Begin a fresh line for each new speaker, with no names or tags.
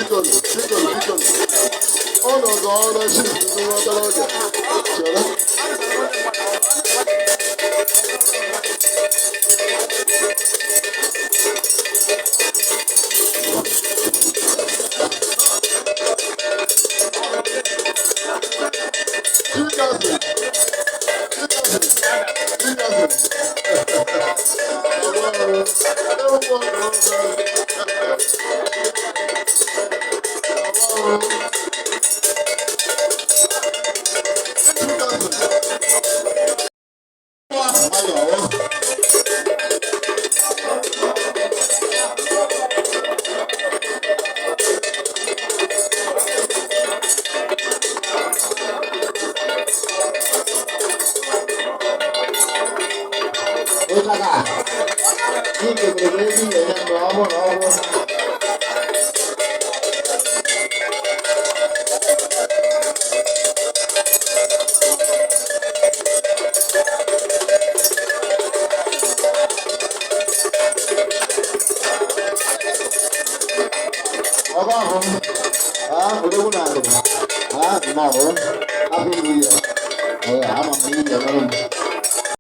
Biko, biko, biko. Ụnụ zọọrọ chief nwa obere oge. Chere. Chikazi, Chikazi, Chikazi. Ewu ọgụ. Chikazi. Nwayọọ.
Ịchaka, ike mere ego ị ga-enye m ma ọ bụrụ na ọ bụrụ. Ọba ahụ m, ah, odogwu na akụ, ah, nnọọ, happy new year. Ee, ama m na ị ga-emere m.